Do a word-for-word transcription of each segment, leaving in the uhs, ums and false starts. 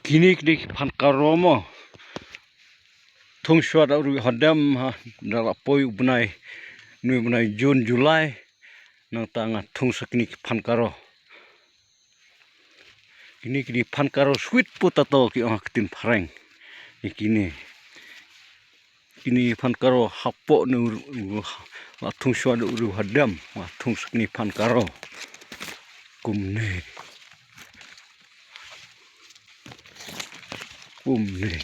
Kine ki dei ki phan karo mo. Thung shuwa da u riewhadem ha, da la poi u bnai, une u bnai June, July. Nangta nga thung sa kine ki phan karo. Kine ki dei phan karo, sweet potato ki ong ha ktien phareng. Kine. Kine phan karo hapoh ne u, u, la thung shuwa da u riewhadem, la thung sa kine phan karo. Kumne. Kumne.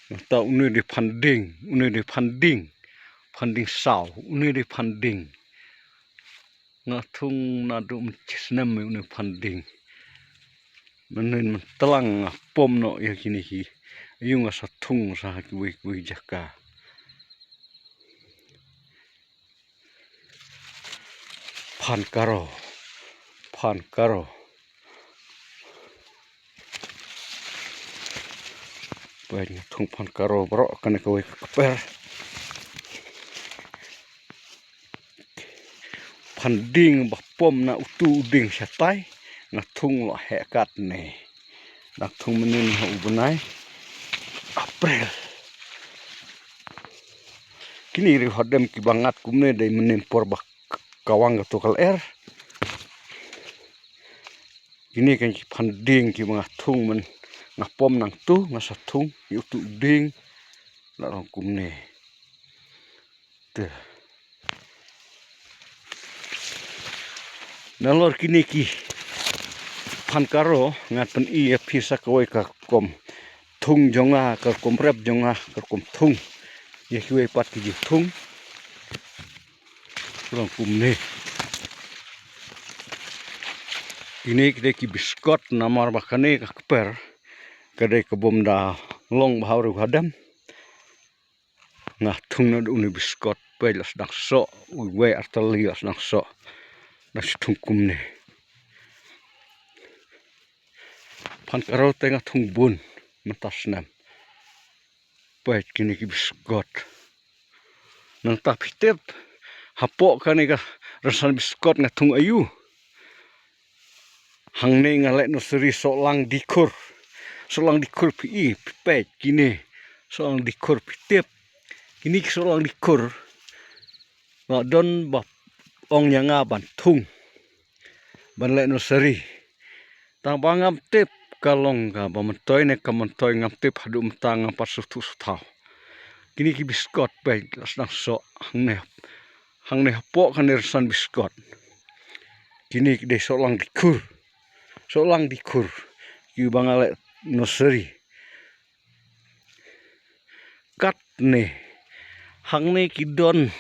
Nangta une dei phan dieng, une dei phan dieng. Phan dieng saw, une dei phan dieng. Nga thung naduh mynta shi snem ïa une phan dieng. Mynnin myntlang nga pom noh ïa kine ki. Ïa nga sa thung sa ha kiwei kiwei jaka. Phan karo. Phan karo. Peit nga thung phan karo baroh kane kawei ka kper. Phan dieng ba pom na utu u dieng shatai, nga thung la heh katne. Nga thung mynnin ha u bnai April. Kine riewhadem kiba ngat kumne dei mynnin por ba kawang kato ka lyer. Kine kan ki phan dieng kiba nga thung myn, nga pom nangtu, nga sa thung ïa utu u dieng. La long kumne. Te. Nalor kine ki phan karo, ngan pyni ïa phi sa kawei ka rukom thung jong nga, ka rukom rep jong nga, ka rukom thung. Ïa kiwei pat ki jingthung. Long kumne. Kine ki dei ki biskot namar ba kane ka kper ka dei ka bym da long bha ha u riewhadem. Nga thung naduh une biskot, peit la sdang soh, uwei ar tylli la sdang soh. Nga shu thung kumne. Phan karo te nga thung bun mynta snem. Peit kine ki biskot. Nangta phi tip hapoh kane ka rynsan biskot nga thung aïu. Hangne nga leh nursery sohlang dikhur. Sohlang dikhur phi i, phi peit kine. Sohlang dikhur phi tip. Kine ki sohlang dikhur. La don ba ong ïa nga ban thung. Ban leh nursery. Tang ba ngam tip ka long kaba myntoi ne kam myntoi ngam tip haduh mynta ngam pat sngewthuh sngewthaw. Kine ki biskot peit la sdang soh hangne. Hangne hapoh kane rynsan biskot. Kine ki dei sohlang dikhur. Sohlang dikhur. Kiba nga leh nursery. Katne. Hangne ki don.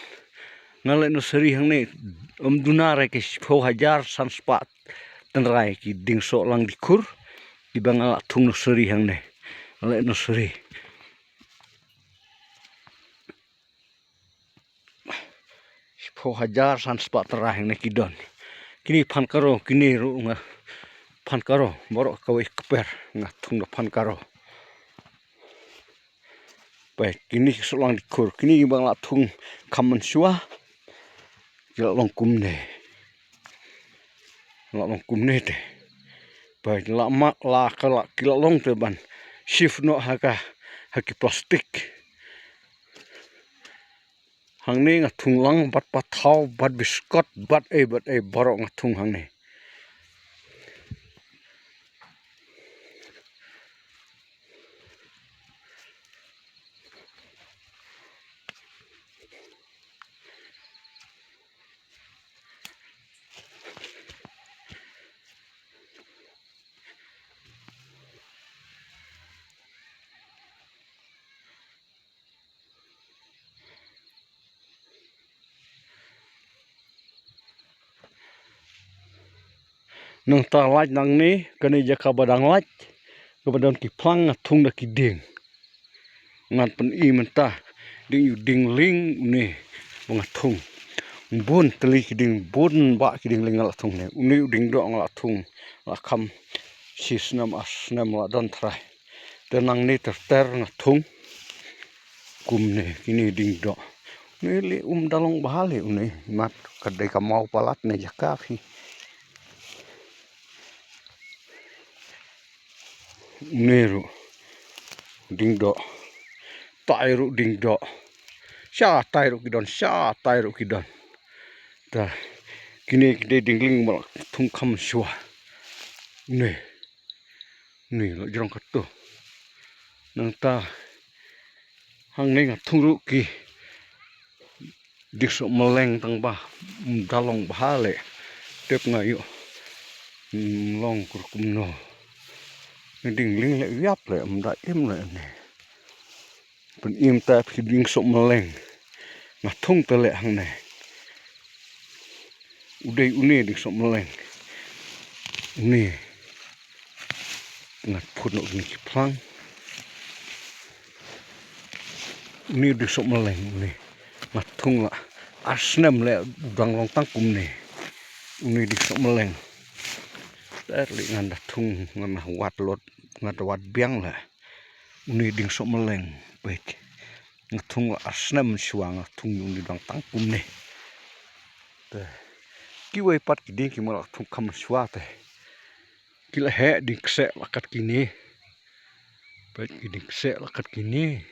Nga leh nursery hangne. Ym duna re ki shiphew hajar san spah tynrai ki dieng sohlang dikhur. Kiba nga la thung nursery hangne. Nga leh nursery. Shiphew hajar san spah tynrai hangne ki don. Kine phan karo, kine ruh nga phan karo, baroh kawei kper nga thung da phan karo. Peit, kine ki sohlang dikhur, kine ba nga la thung kham mynshuwa. Ki la long kumne. La long kumne te. Peit, la ma, la ka la, ki la long te ban shift noh ha ka, ha ki plastik. Hangne nga thung lang bad pathaw, bad biskot, bad ei, bad ei, baroh nga thung hangne. Nangta lait nangne, kane jaka ba dang lait, kaba don ki phlang nga thung da ki dieng. Ngan pyni mynta, dei u dieng lieng une, ba nga thung. Bun tylli ki dieng, bun bah ki dieng lieng nga la thung ne. Une u dieng doh nga la thung, la kham shi snem ar snem la don trai. Te nangne ter ter nga thung. Kumne, kine dieng doh. Une lei um da long bha lei une, mat ka dei ka maw palat ne jaka phi. Une ruh dieng doh. Tai ruh dieng doh. Sha tai ruh ki don, sha tai ruh ki don. Ta kine ki dei dieng ling ba la thung kham shuwa. Une. Une la jrong katto. Nangta hangne nga thung ruh ki dieng sohmyleng tang ba ym da long bha leh. Tip nga ïoh ym long kumno. Une dieng ling leh ïap leh ym da im leh ne. Pynim ta ki dieng sohmyleng. Nga thung te leh hangne. U dei une dieng sohmyleng. Une. Nga phut noh une ki phlang. Une dieng sohmyleng une. Nga thung la ar snem leh u dang long tang kumne. Une dieng sohmyleng. Ter leh ngan da thung ngan da wad lot ngan da wad biang leh. Une dieng sohmyleng peit. Nga thung la ar snem shuwa nga thung une dang tang kumne. Te kiwei pat ki dieng ki ma la thung kham shuwa te. Ki la heh dieng kseh la kat kine. Peit ki dieng kseh la kat kine.